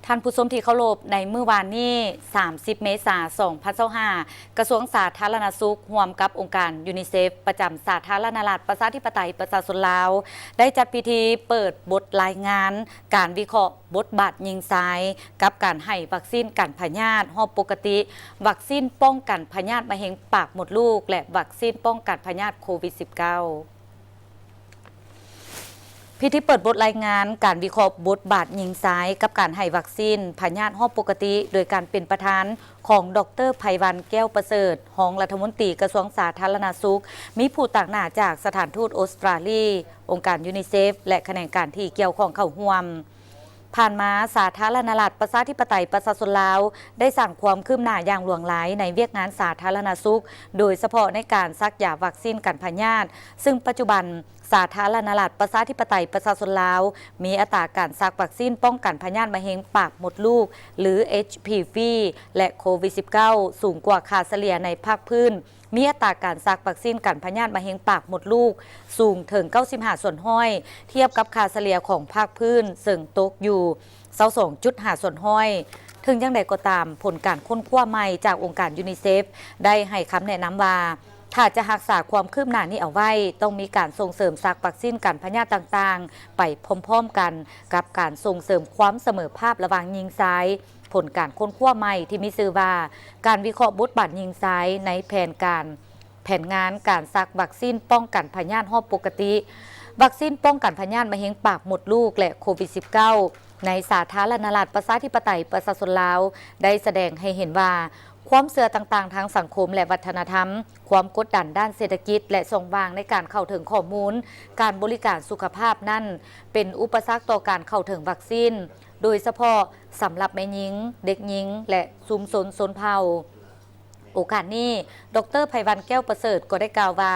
ທ່ານຜູ້ຊົມທີ່ເຄົາລົບ, ໃນມື້ວານນີ້ ສາມສິບ ເມສາ ສອງພັນຊາວຫ້າ ກະຊວງສາທາລະນະສຸກ ຮ່ວມກັບອົງການຢູນິເຊັບ ປະຈຳສາທາລະນະລັດ ປະຊາທິປະໄຕ ປະຊາຊົນລາວ ໄດ້ຈັດພິທີເປີດບົດລາຍງານ ການວິເຄາະບົດບາດຍິງຊາຍ ກັບການໃຫ້ວັກຊີນກັນພະຍາດຮອບປົກກະຕິ, ວັກຊີນປ້ອງກັນພະຍາດມະເຮັງປາກມົດລູກ ແລະ ວັກຊີນປ້ອງກັນພະຍາດໂຄວິດສິບເກົ້າ. ພິທີເປີດບົດລາຍງານການວິເຄາະບົດບາດຍິງຊາຍ ກັບການໃຫ້ວັກຊີນພະຍາດຮອບປົກກະຕິ ໂດຍການເປັນປະທານຂອງ ດອກເຕີ ໄພວັນ ແກ້ວປະເສີດ, ຮອງລັດຖະມົນຕີກະຊວງສາທາລະນະສຸກ, ມີຜູ້ຕາງໜ້າຈາກສະຖານທູດອົດສະຕຣາລີ ອົງການຢູນິເຊັບ ແລະ ຂະແໜງການທີ່ກ່ຽວຂ້ອງເຂົ້າຮ່ວມ. ຜ່ານມາ, ສາທາລະນະລັດ ປະຊາທິປະໄຕ ປະຊາຊົນລາວ ໄດ້ສ້າງຄວາມຄືບໜ້າຢ່າງຫຼວງຫຼາຍໃນວຽກງານສາທາລະນະສຸກ, ໂດຍສະເພາະໃນການສັກຢາວັກຊີນກັນພະຍາດ, ຊຶ່ງປັດຈຸບັນ ສາທາລະນະລັດ ປະຊາທິປະໄຕ ປະຊາຊົນລາວ ມີອັດຕາການສັກວັກຊີນປ້ອງກັນພະຍາດມະເຮັງປາກມົດລູກ ຫຼື ເອັດຊີພີວີ ແລະ ໂຄວິດສິບເກົ້າ ສູງກວ່າຄ່າສະເລ່ຍໃນພາກພື້ນ, ມີອັດຕາການສັກວັກຊີນກັນພະຍາດມະເຮັງປາກມົດລູກສູງເຖິງ ເກົ້າສິບຫ້າສ່ວນຮ້ອຍ ທຽບກັບຄ່າສະເລ່ຍຂອງພາກພື້ນ ເຊິ່ງຕົກຢູ່ ຊາວສອງຈຸດຫ້າສ່ວນຮ້ອຍ. ເຖິງຢ່າງໃດກໍຕາມ, ຜົນການຄົ້ນຄວ້າໃໝ່ຈາກອົງການຢູນິເຊັບ ໄດ້ໃຫ້ຄຳແນະນຳວ່າ ຖ້າຈະຮັກສາຄວາມຄືບໜ້ານີ້ເອົາໄວ້, ຕ້ອງມີການສົ່ງເສີມສັກວັກຊີນກັນພະຍາດຕ່າງໆ ໄປພ້ອມໆກັນກັບການສົ່ງເສີມຄວາມສະເໝີພາບລະຫວ່າງຍິງຊາຍ. ຜົນການຄົ້ນຄວ້າໃໝ່ທີ່ມີຊື່ວ່າ ການວິເຄາະບົດບາດຍິງຊາຍໃນແຜນການ ແຜນງານການສັກວັກຊີນປ້ອງກັນພະຍາດຮອບປົກກະຕິ, ວັກຊີນປ້ອງກັນພະຍາດມະເຮັງປາກມົດລູກ ແລະ ໂຄວິດສິບເກົ້າ ໃນສາທາລະນະລັດ ປະຊາທິປະໄຕ ປະຊາຊົນລາວ ໄດ້ສະແດງໃຫ້ເຫັນວ່າ ຄວາມເຊື່ອຕ່າງໆທາງສັງຄົມ ແລະ ວັດທະນະທຳ, ຄວາມກົດດັນດ້ານເສດຖະກິດ ແລະ ຊ່ອງວ່າງໃນການເຂົ້າເຖິງຂໍ້ມູນການບໍລິການສຸຂະພາບນັ້ນ ເປັນອຸປະສັກຕໍ່ການເຂົ້າເຖິງວັກຊີນ, ໂດຍສະເພາະສຳລັບແມ່ຍິງ, ເດັກຍິງ ແລະ ຊຸມຊົນຊົນເຜົ່າ. ໂອກາດນີ້, ດອກເຕີ ໄພວັນ ແກ້ວປະເສີດ ກໍໄດ້ກ່າວວ່າ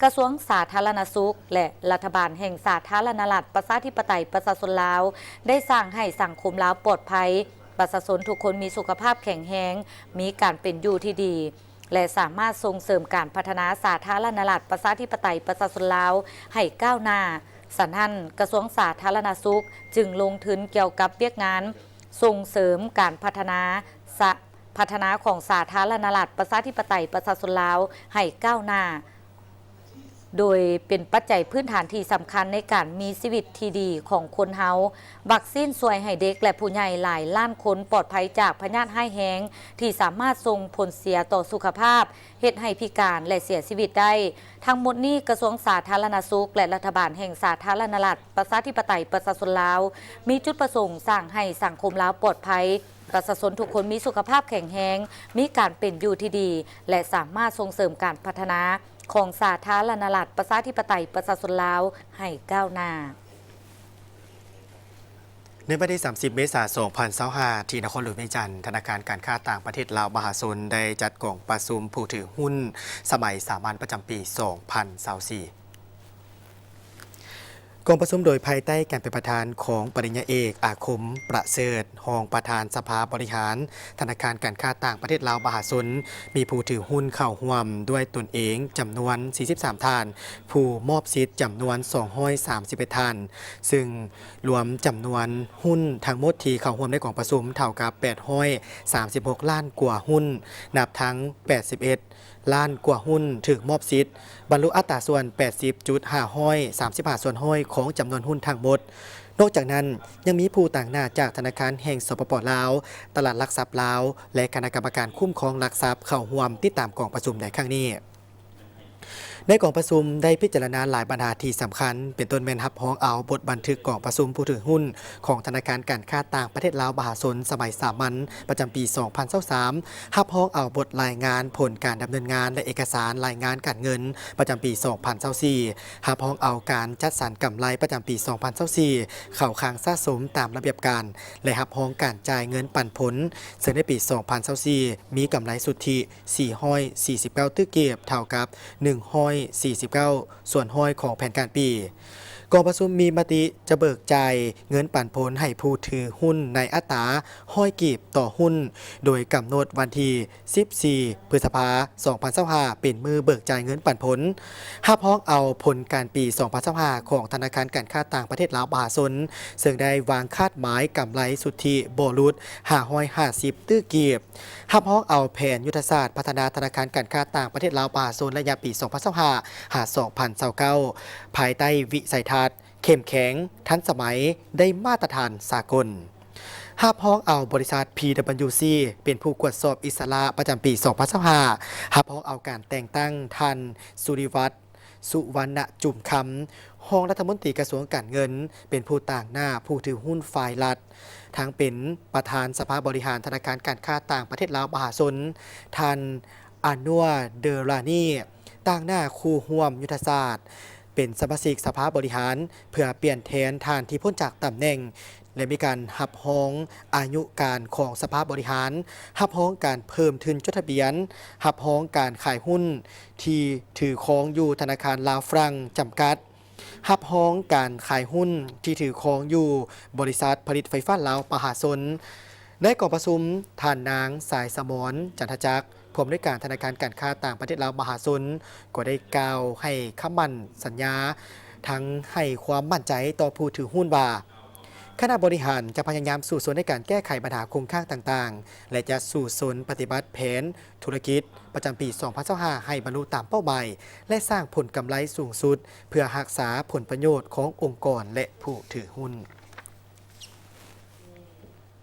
ກະຊວງສາທາລະນະສຸກ ແລະ ລັດຖະບານແຫ່ງສາທາລະນະລັດ ປະຊາທິປະໄຕ ປະຊາຊົນລາວ ໄດ້ສ້າງໃຫ້ສັງຄົມລາວປອດໄພ, ປະຊາຊົນທຸກຄົນມີສຸຂະພາບແຂງແຮງ, ມີການເປັນຢູ່ທີ່ດີ ແລະ ສາມາດສົ່ງເສີມການພັດທະນາສາທາລະນະລັດ ປະຊາທິປະໄຕ ປະຊາຊົນລາວ ໃຫ້ກ້າວໜ້າ. ສະນັ້ນ, ກະຊວງສາທາລະນະສຸກ ຈຶ່ງລົງທຶນກ່ຽວກັບວຽກງານສົ່ງເສີມການພັດທະນາສະ ພັດທະນາຂອງສາທາລະນະລັດ ປະຊາທິປະໄຕ ປະຊາຊົນລາວ ໃຫ້ກ້າວໜ້າ, ໂດຍເປັນປັດໄຈພື້ນຖານທີ່ສຳຄັນໃນການມີຊີວິດທີ່ດີຂອງຄົນເຮົາ. ວັກຊີນຊ່ວຍໃຫ້ເດັກ ແລະ ຜູ້ໃຫຍ່ຫຼາຍລ້ານຄົນປອດໄພຈາກພະຍາດຮ້າຍແຮງ ທີ່ສາມາດສົ່ງຜົນເສຍຕໍ່ສຸຂະພາບ, ເຮັດໃຫ້ພິການ ແລະ ເສຍຊີວິດໄດ້. ທັງໝົດນີ້, ກະຊວງສາທາລະນະສຸກ ແລະ ລັດຖະບານແຫ່ງສາທາລະນະລັດ ປະຊາທິປະໄຕ ປະຊາຊົນລາວ ມີຈຸດປະສົງສ້າງໃຫ້ສັງຄົມລາວປອດໄພ, ປະຊາຊົນທຸກຄົນມີສຸຂະພາບແຂງແຮງ, ມີການເປັນຢູ່ທີ່ດີ ແລະ ສາມາດສົ່ງເສີມການພັດທະນາຂອງສາທາລະນະລັດ ປະຊາທິປະໄຕ ປະຊາຊົນລາວ ໃຫ້ກ້າວໜ້າ. ໃນວັນທີ ສາມສິບ ເມສາ ສອງພັນຊາວຫ້າ ທີ່ນະຄອນຫຼວງວຽງຈັນ, ທະນາຄານການຄ້າຕ່າງປະເທດລາວມະຫາຊົນ ໄດ້ຈັດກອງປະຊຸມຜູ້ຖືຫຸ້ນສະໄໝສາມັນປະຈຳປີ ສອງພັນຊາວສີ່. ກອງປະຊຸມໂດຍພາຍໃຕ້ການເປັນປະທານຂອງປະລິນຍາເອກ ອາຄົມ ປະເສີດ, ຮອງປະທານສະພາບໍລິຫານ ທະນາຄານການຄ້າຕ່າງປະເທດລາວມະຫາຊົນ, ມີຜູ້ຖືຫຸ້ນເຂົ້າຮ່ວມດ້ວຍຕົນເອງຈຳນວນ ສີ່ສິບສາມ ທ່ານ, ຜູ້ມອບສິດຈຳນວນ ສອງຮ້ອຍສາມສິບເອັດ ທ່ານ, ຊຶ່ງລວມຈຳນວນຫຸ້ນທັງໝົດທີ່ເຂົ້າຮ່ວມໃນກອງປະຊຸມເທົ່າກັບ ແປດຮ້ອຍສາມສິບຫົກ ລ້ານກວ່າຫຸ້ນ, ນັບທັງ ແປດສິບເອັດ ລ້ານກວ່າຫຸ້ນຖືກມອບສິດ, ບັນລຸອັດຕາສ່ວນ ແປດສິບຈຸດຫ້າຮ້ອຍສາມສິບຫ້າ ສ່ວນຮ້ອຍຂອງຈຳນວນຫຸ້ນທັງໝົດ. ນອກຈາກນັ້ນ, ຍັງມີຜູ້ຕາງໜ້າຈາກທະນາຄານແຫ່ງ ສປປ ລາວ, ຕະຫຼາດຫຼັກຊັບລາວ ແລະ ຄະນະກຳມະການຄຸ້ມຄອງຫຼັກຊັບ ເຂົ້າຮ່ວມຕິດຕາມກອງປະຊຸມໃນຄັ້ງນີ້. ໃນກອງປະຊຸມໄດ້ພິຈາລະນາຫຼາຍບັນຫາທີ່ສຳຄັນ, ເປັນຕົ້ນແມ່ນຮັບຮອງເອົາບົດບັນທຶກກອງປະຊຸມຜູ້ຖືຫຸ້ນຂອງທະນາຄານການຄ້າຕ່າງປະເທດລາວມະຫາຊົນສະໄໝສາມັນ ປະຈຳປີ ສອງພັນຊາວສາມ, ຮັບຮອງເອົາບົດລາຍງານຜົນການດຳເນີນງານ ແລະ ເອກະສານລາຍງານການເງິນປະຈຳປີ ສອງພັນຊາວສີ່, ຮັບຮອງເອົາການຈັດສັນກຳໄລປະຈຳປີ ສອງພັນຊາວສີ່ ເຂົ້າຄັງສະສົມຕາມລະບຽບການ ແລະ ຮັບຮອງການຈ່າຍເງິນປັນຜົນ, ເຊິ່ງໃນປີ ສອງພັນຊາວສີ່ ມີກຳໄລສຸດທິ ສີ່ຮ້ອຍສີ່ສິບເກົ້າຕື້ກີບ, ເທົ່າກັບ ໜຶ່ງຮ້ອຍສີ່ສິບເກົ້າ ສ່ວນຮ້ອຍຂອງແຜນການປີ. ກ ກອງປະຊຸມມີມະຕິຈະເບີກຈ່າຍເງິນປັນຜົນໃຫ້ຜູ້ຖືຮຸ້ນໃນອັດຕາຮ້ອຍກີບຕໍ່ຮຸ້ນ, ໂດຍກຳນົດວັນທີສິບສີ່ ພຶດສະພາ ສອງພັນຊາວຫ້າ ເປັນມື້ເບີກຈ່າຍເງິນປັນຜົນ. ຮັບຮອງເອົາຜົນການປີ ສອງພັນຊາວຫ້າ ຂອງທະນາຄານການຄ້າຕ່າງປະເທດລາວມະຫາຊົນ, ເຊິ່ງໄດ້ວາງຄາດໝາຍກຳໄລສຸດທິບໍ່ຫຼຸດ ຫ້າຮ້ອຍຫ້າສິບຕື້ກີບ. ຮັບຮອງເອົາແຜນຍຸດທະສາດພັດທະນາທະນາຄານການຄ້າຕ່າງປະເທດລາວມະຫາຊົນ ໄລຍະປີ ສອງພັນຊາວຫ້າ ຫາ ສອງພັນຊາວເກົ້າ ພາຍໃຕ້ວິໄສທັດເຂັ້ມແຂງ, ທັນສະໄໝ, ໄດ້ມາດຕະຖານສາກົນ. ຮັບຮອງເອົາບໍລິສັດ PwC ເປັນຜູ້ກວດສອບອິດສະຫຼະປະຈຳປີ ສອງພັນຊາວຫ້າ. ຮັບຮອງເອົາການແຕ່ງຕັ້ງທ່ານ ສຸລິວັດ ສຸວັນນະຈຸມຄຳ ຮອງລັດຖະມົນຕີກະຊວງການເງິນ ເປັນຜູ້ຕາງໜ້າຜູ້ຖືຮຸ້ນຝ່າຍລັດ, ທັງເປັນປະທານສະພາບໍລິຫານທະນາຄານການຄ້າຕ່າງປະເທດລາວມະຫາຊົນ, ທ່ານ ອານົວ ເດີລານີ ຕາງໜ້າຄູ່ຮ່ວມຍຸດທະສາດ, ເປັນສະມາຊິກສະພາບໍລິຫານ ເພື່ອປ່ຽນແທນທ່ານທີ່ພົ້ນຈາກຕຳແໜ່ງ ແລະ ມີການຮັບຮອງອາຍຸການຂອງສະພາບໍລິຫານ, ຮັບຮອງການເພີ່ມທຶນຈົດທະບຽນ, ຮັບຮອງການຂາຍຮຸ້ນທີ່ຖືຄອງຢູ່ທະນາຄານລາວຝຣັ່ງຈຳກັດ, ຮັບຮອງການຂາຍຮຸ້ນທີ່ຖືຄອງຢູ່ບໍລິສັດຜະລິດໄຟຟ້າລາວມະຫາຊົນ. ໃນກອງປະຊຸມ, ທ່ານນາງ ສາຍສະໝອນ ຈັນທະຈັກ ຜູ້ອຳນວຍການທະນາຄານການຄ້າຕ່າງປະເທດລາວມະຫາຊົນ ກໍໄດ້ກ່າວໃຫ້ຄຳໝັ້ນສັນຍາ ທັງໃຫ້ຄວາມໝັ້ນໃຈຕໍ່ຜູ້ຖືຮຸ້ນວ່າ ຄະນະບໍລິຫານຈະພະຍາຍາມສູ້ຊົນໃນການແກ້ໄຂບັນຫາຄົງຄ້າງຕ່າງໆ ແລະ ຈະສູ້ຊົນປະຕິບັດແຜນທຸລະກິດປະຈຳປີ ສອງພັນຊາວຫ້າ ໃຫ້ບັນລຸຕາມເປົ້າໝາຍ ແລະ ສ້າງຜົນກຳໄລສູງສຸດ ເພື່ອຮັກສາຜົນປະໂຫຍດຂອງອົງກອນ ແລະ ຜູ້ຖືຮຸ້ນ.